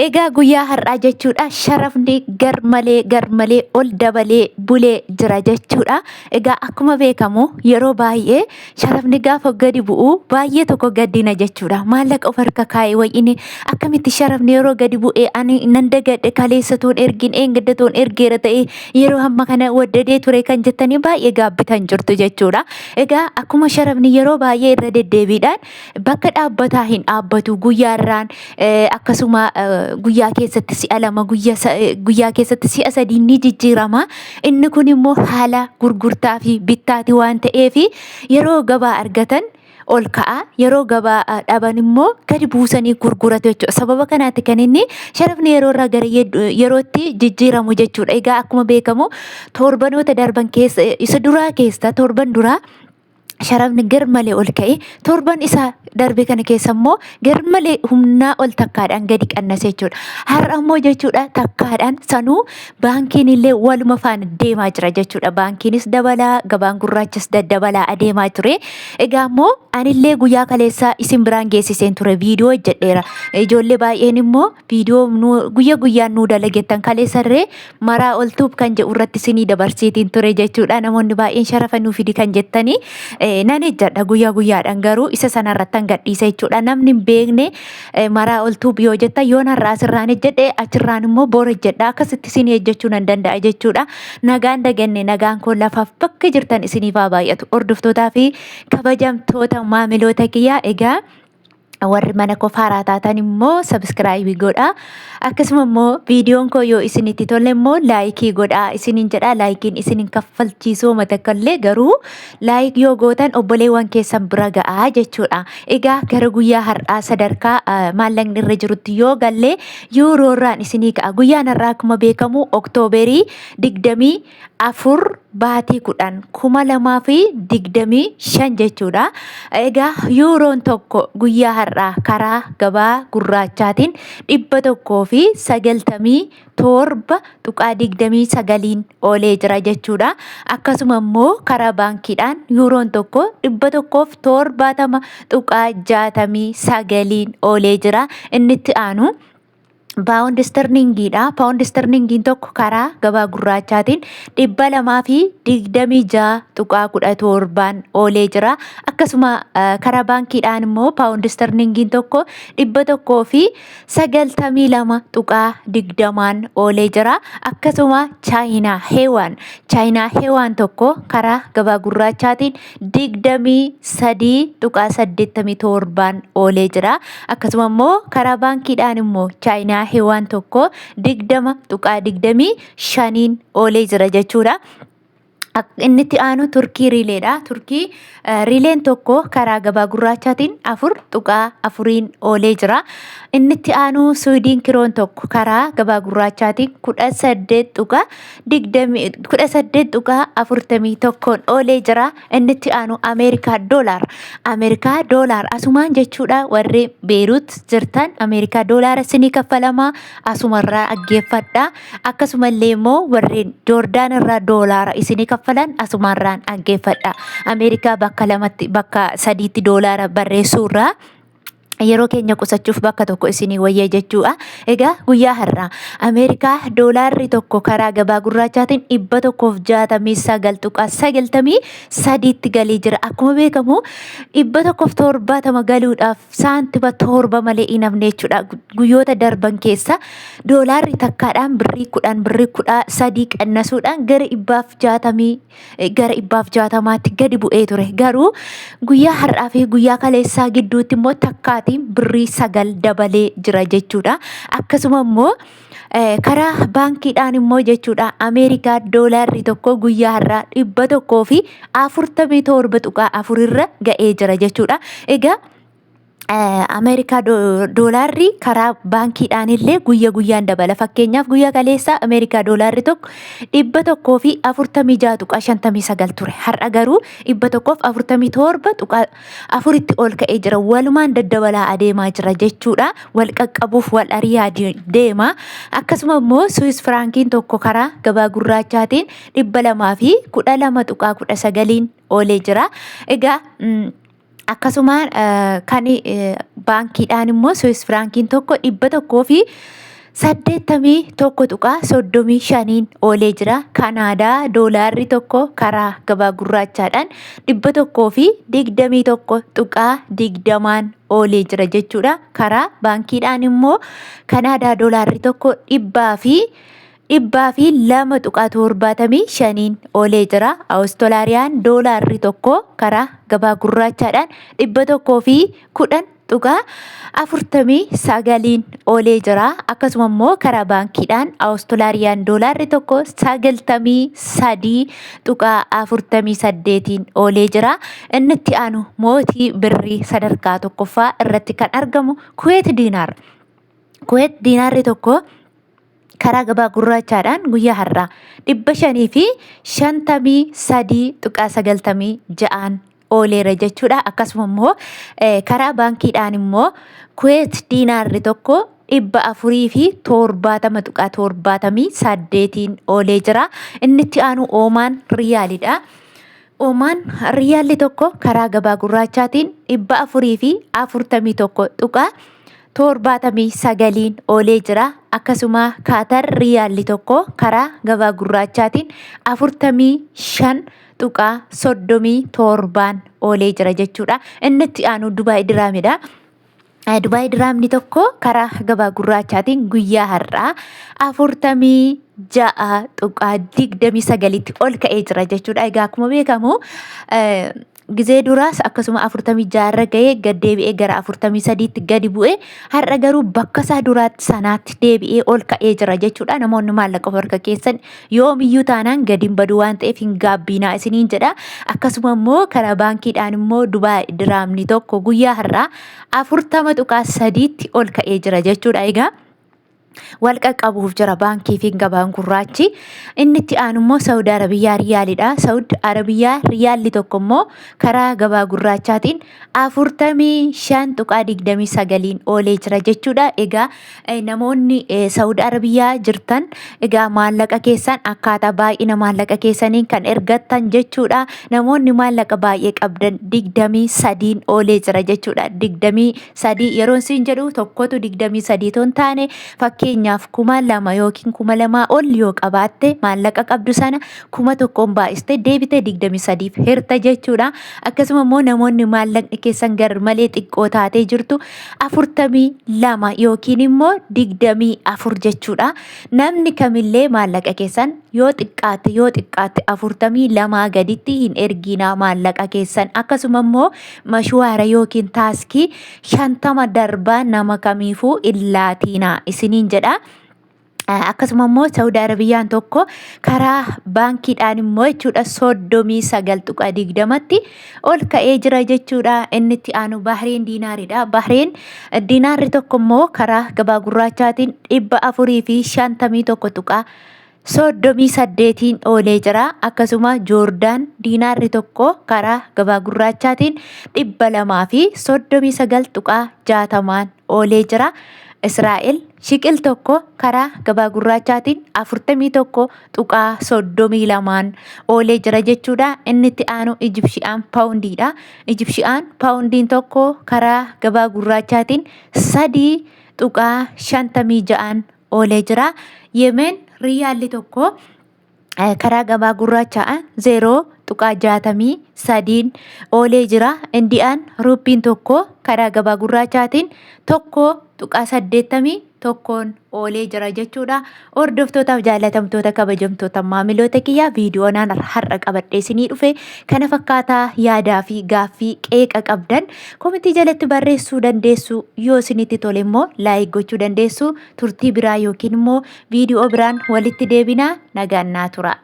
Egaa guyyaa har'aa jechuudha sharafni garmalee garmalee ol dabalee bulee jira jechuudha. Egaa akkuma beekamu yeroo baay'ee sharafni gaafa gadi bu'u baay'ee tokko gaddina jechuudha. Maallaqa of harka kaa'e way'ini akkamitti sharafni yeroo gadi bu'e ani nan dagadhe, kaleessa toon ergin, eengadda toon ergeera ta'e, yeroo hamma kana waddadee ture kan jettanii baay'ee gaabbitan jirtu jechuudha. Egaa akkuma sharafni yeroo baay'ee irra deddeebiidhaan bakka dhaabbataa hin dhaabbatu, guyyaarraan akkasuma guyyaa keessatti si'a 2, guyyaa keessatti si'a 3 ni jijjiirama. Inni kun immoo haala gurgurtaa fi bittaati waan ta'eef yeroo gabaa argatan ol ka'a, yeroo gabaa dhaban immoo gadi buusanii gurguratu jechuudha. Sababa kanaatti kan inni sharafni yeroo irraa gara yerootti jijjiiramu jechuudha. Egaa akkuma beekamu torbanoota darban keessa, isa duraa keessa, torban duraa sharafni garmalee ol ka'e, torban isa darbe kana keessa immoo garmalee humnaa ol takkaadhaan gadi qannase jechuudha. Har'a immoo jechuudha takkaadhaan sanuu baankiin illee waluma faana deemaa jira jechuudha. Baankiinis dabalaa, gabaan gurraachis daddabalaa adeemaa ture. Egaa immoo anillee guyyaa kaleessaa isin biraan geessiseen ture, viidiyoo hojjedheera. Ijoollee baay'een immoo viidiyoo guyya guyyaan nuu dalagettan, kaleessarree maraa oltuuf kan jedhu irratti isinii dabarsiitiin ture jechuudha. Namoonni baay'een sharafa nuu fidi kan jettanii nan ejjadha guyyaa guyyaadhaan, garuu isa sanarratti gadhiisa jechuudha. Namni hin beekne maraa oltuuf yoo jettan, yoon har'a asirraan ejjedhe, achirraan immoo bor ejjedha, akkasitti isinii ejjechuu nan danda'a jechuudha. Nagaan daganne, nagaan koo lafaaf bakka jirtan isiniif haa baay'atu. Hordoftootaa fi kabajamtoota maamiloota kiyyaa, egaa warri mana koo faaraa taatan immoo subscribe godhaa. Akkasuma immoo viidiyoon koo yoo isinitti tole immoo like godhaa isiniin jedha. Likeiin isin hin kaffalchiisuu matakkallee, garuu like yoo gootan obboleewwan keessan bira ga'aa jechuudha. Egaa gara guyyaa har'aa sadarkaa maallaqni irra jirutti yoo galle, yuuroorraan isinii ka'a. Guyyaan har'aa akkuma beekamu Oktooberii 24, baatii 10, 2025 jechuudha. Egaa yuuroon tokko guyyaa har'aa karaa gabaa gurraachaatiin 197.29n oolee jira jechuudha. Akkasuma immoo karaa baankiidhaan yuuroon tokko 170.69n oolee jira. Inni itti aanu Paawundi sterlingiidha. Paawundi sterlingiin tokko karaa gabaa gurraachaatiin 226.17n oolee jira. Akkasuma karaa baankiidhaan immoo paawundi sterlingiin tokko 192.20n oolee jira. Akkasuma Chaayinaa heewaan tokko karaa gabaa gurraachaatiin 23.87n oolee jira. Akkasuma immoo karaa baankiidhaan immoo Chaayinaa heewaan tokko 20.25n oolee jira jechuudha. Inni itti aanu Turkii riileedha. Turkii riileen tokko karaa gabaa gurraachaatiin 4.4n oolee jira. Inni itti aanu Suwidiin kiroon tokko karaa gabaa gurraachaatiin 18.20, 18.41n oolee jira. Inni itti aanu Ameerikaa doolaar. Ameerikaa doolaar asumaan jechuudha, warri Beerut jirtan Ameerikaa doolaara isinii kaffalamaa, asumarraa dhaggeeffadha. Akkasumallee immoo warreen Joordaan irraa doolaara isinii kaffalan asumarraan dhaggeeffadha. Ameerikaa bakka lamatti, bakka sadiitti doolaara barreessuurraa yeroo keenya qusachuuf bakka tokko isinii wayya jechuudha. Egaa guyyaa har'aa Ameerikaa doolaarri tokko karaa gabaa gurraachaatiin 169.93tti galii jira. Akkuma beekamu 170 galuudhaaf saantima 7 malee hin hafne jechuudha. Guyyoota darban keessa doolaarri takkaadhaan birrii 10, birrii 13 qannasuudhaan gara 160, gara 160tti gadi bu'ee ture. Garuu guyyaa har'aa fi guyyaa kaleessaa gidduutti immoo takkaatiin birrii 9 dabalee jira jechuudha. Akkasuma immoo karaa baankiidhaan immoo jechuudha, Ameerikaa doolaarri tokko guyyaa har'aa 147.4 irra ga'ee jira jechuudha. Egaa Ameerikaa doolaarri karaa baankiidhaan illee guyya guyyaan dabala. Fakkeenyaaf guyyaa kaleessaa Ameerikaa doolaarri tokko 146.59 ture. Har'a garuu 147.4tti ol ka'ee jira. Walumaan daddabalaa adeemaa jira jechuudha. Wal qaqqabuuf wal ari'aa deema. Akkasuma immoo Suwis firaankiin tokko karaa gabaa gurraachaatiin 212.19n oolee jira. Egaa akkasuma kan baankiidhaan immoo Suwis firaankiin tokko dhibba tokkoo fi 81.35n oolee jira. Kanaadaa doolaarri tokko karaa gabaa gurraachaadhaan 121.20n oolee jira jechuudha. Karaa baankiidhaan immoo Kanaadaa doolaarri tokko 102.75n oolee jira. Awustiraaliyaan doolaarri tokko karaa gabaa gurraachaadhaan 110.49n oolee jira. Akkasuma immoo karaa baankiidhaan Awustiraaliyaan doolaarri tokko 93.48n oolee jira. Inni itti aanu mootii birrii sadarkaa tokkoffaa irratti kan argamu Kuweet diinaar. Kuweet diinaarri tokko karaa gabaa gurraachaadhaan guyyaa har'aa 553.96n ooleera jechuudha. Akkasuma immoo karaa baankiidhaan immoo Kuweet diinaarri tokko 470.78n oolee jira. Inni itti aanu Oomaan riyaalidha. Oomaan riyaalli tokko karaa gabaa gurraachaatiin 441.79n oolee jira. Akkasuma Kaatar riyaalli tokko karaa gabaa gurraachaatiin 45.37n oolee jira jechuudha. Inni itti aanu Dubaay diraamidha. Dubaay diraamni tokko karaa gabaa gurraachaatiin guyyaa har'aa 46.29tti ol ka'ee jira jechuudha. Egaa akkuma beekamu gizee duraas akkasuma 46 irra ga'ee gad deebi'ee gara 43tti gadi bu'e, har'a garuu bakka isaa duraatti sanaatti deebi'ee ol ka'ee jira jechuudha. Namoonni maallaqa of harka keessan yoomiyyuu taanaan gadi hin badu waan ta'eef hin gaabbiinaa isiniin jedha. Akkasuma immoo karaa baankiidhaan immoo Dubaay diraamni tokko guyyaa har'aa 40.3tti ol ka'ee jira jechuudha. Egaa wal qaqqabuuf jira baankii fi gabaan gurraachi. Inni itti aanu immoo Saawud Arabiyyaa riyaalidha. Saawud Arabiyyaa riyaalli tokko immoo karaa gabaa gurraachaatiin 45.29n oolee jira jechuudha. Egaa namoonni Saawud Arabiyyaa jirtan, egaa maallaqa keessan akkaataa baay'ina maallaqa keessaniin kan ergattan jechuudha. Namoonni maallaqa baay'ee qabdan 23n oolee jira jechuudha. 23 yeroon siin jedhu tokkotu 23 ton taane, fakkeenyaaf 2000 yookiin 2000 ol yoo qabaatte, maallaqa qabdu sana 1000n baay'iste deebitee 23f hirta jechuudha. Akkasuma immoo namoonni maallaqni keessan gar malee xiqqoo taatee jirtu 42 yookiin immoo 24 jechuudha. Namni kamillee maallaqa keessan yoo xiqqaatte yoo xiqqaatte 42 gaditti hin erginaa maallaqa keessan. Akkasuma immoo mashuwaara yookiin taaskii 50 darbaa nama kamiifuu hin laatiinaa isiniin jedha. Akkasuma immoo Saawud Arabiyyaan tokko karaa baankiidhaan immoo jechuudha 39.20tti ol ka'ee jira jechuudha. Inni itti aanu Bahreen diinaaridha. Bahreen diinaarri tokko immoo karaa gabaa gurraachaatiin 451.38n oolee jira. Akkasuma Joordaan diinaarri tokko karaa gabaa gurraachaatiin 239.60n oolee jira. Israa'el shiqil tokko karaa gabaa gurraachaatiin 41.32n oolee jira jechuudha. Inni itti aanu Ijibshiyaan paawundiidha. Ijibshiyaan paawundiin tokko karaa gabaa gurraachaatiin 3.56n oolee jira. Yemen riyaalli tokko karaa gabaa gurraachaa 0.63n oolee jira. Indiyaan ruuppiin tokko karaa gabaa gurraachaatiin 1.81n oolee jira jechuudha. Hordoftootaaf jaalatamtoota, kabajamtoota maamiloota kiyyaa, viidiyoon har'a qabadhee isinii dhufe kana fakkaataa. Yaadaa fi gaaffii qeeqa qabdan komentii jalatti barreessuu dandeessu. Yoo isinitti tole immoo like gochuu dandeessu. Turtii biraa yookiin immoo viidiyoo biraan walitti deebinaa, nagaan naa tura.